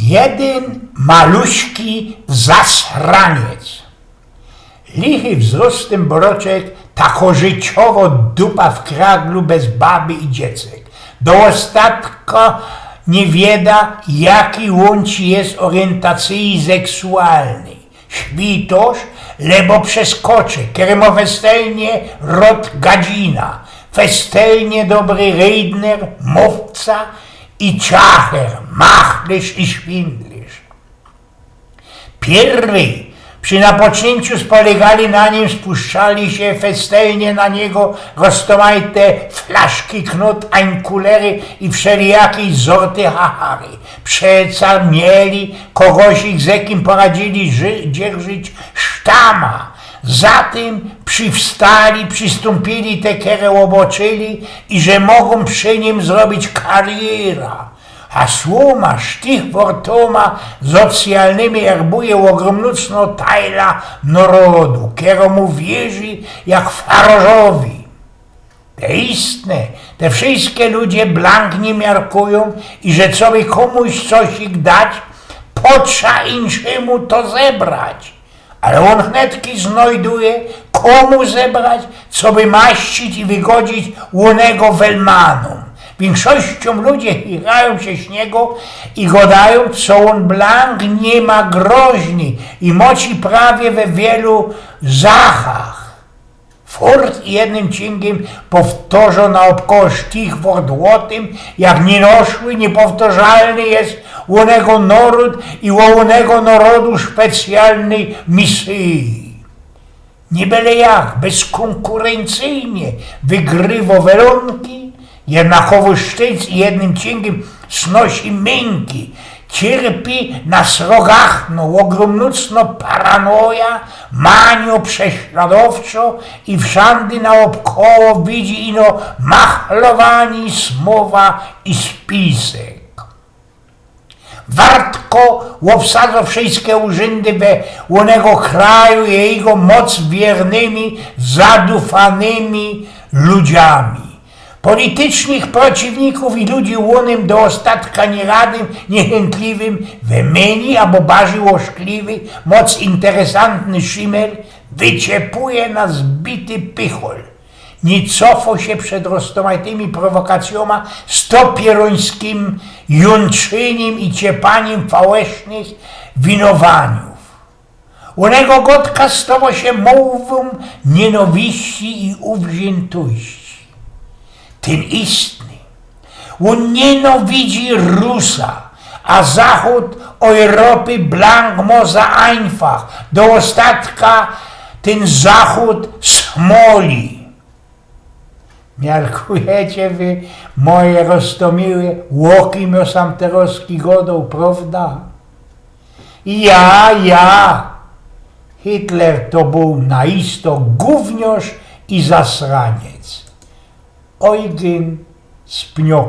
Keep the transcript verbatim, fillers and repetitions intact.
Jedyn maluśki zasraniec. Lichy wzrŏst tyn broczek, tako życiowo dupa w kraglu bez baby i dziecek. Do ôstatka niy wieda, jakij łōnczi je oriyntacyji seksualnyj. Świtŏrz, lebo przeskoczy, kery mŏ festelnie rŏd gadzina, festelnie dobry rejdner, mōwca i czacher, machlysz i szwindlysz. Piyrwyj przi napoczninciu spolygali na nim, spuszczali sie festelnie na niego roztōmajte flaszki, knot, ańkulery i wszelijakiej zorty hachary. Przeca mieli kogosik, ze kim poradzili ży- dzierżyć sztama. Zatym prziwstali, przistōmpili te, kere ôboczyli i że mogōm przi nim zrobić kariyra. A słōma sztychwŏrtōma socjalnymi erbuje ôgrōmnōtno tajla nŏrodu, kerōmu wierzi jak farożowi. Te istne, te wszyjske ludzie blank niy miarkujōm i że coby kōmuś cosik dać, potrza inszymu to zebrać. Ale ôn hnetki znojduje, kōmu zebrać, coby maścić i wygodzić ônego welmanōm. Wiynkszościōm ludzie chirajōm sie z niego i godajōm, co ôn blank niy ma groźny i moci prawie we wielu zachach. Furt jednym cinkym powtŏrzŏ naobkoło sztychwŏrt ô tym, jak niynoszły, niypowtŏrzalny je ônego nŏrōd i ô ônego nŏrodu specjalnyj misyji. Niy byle jak, bezkōnkurencyjnie wygrywŏ welōnki, jednakowy sztyc i jednym cinkym snosi mynki, cierpi na srogachno, ôgrōmnōtno paranoja, maniŏ prześladowczŏ i wszandy naobkoło widzi ino machlowanij, smōwa i spisek. Wartko ôbsadzŏ wszyjske urzyndy we ônego kraju i jego moc wiernymi, zadufanymi ludziami. Politycznych przeciwników i ludzi ônym do ôstatka niyradym, niychyntlywym wymyni, abo barzij ôszkliwy, moc interesantny szimel wyciepuje na zbity pychol. Niy cofŏ sie przed roztōmajtymi prowokacjōma, stopierońskim jōnczynim i ciepanim fałesznych winowaniōw. Ônego godka stŏwŏ sie mowōm niynawiści i uwziyntości. Tyn istny. Ôn niynawidzi Rusa, a zachōd Ojropy blank mŏ za ajnfach. Do ôstatka tyn zachōd smoli. Miarkujecie wy, moje roztōmiłe, ô kim jŏ sam terŏzki godoł, prŏwda? Ja, ja! Hitler to bōł naisto gōwniŏrz i zasraniec. Eugen Spniok.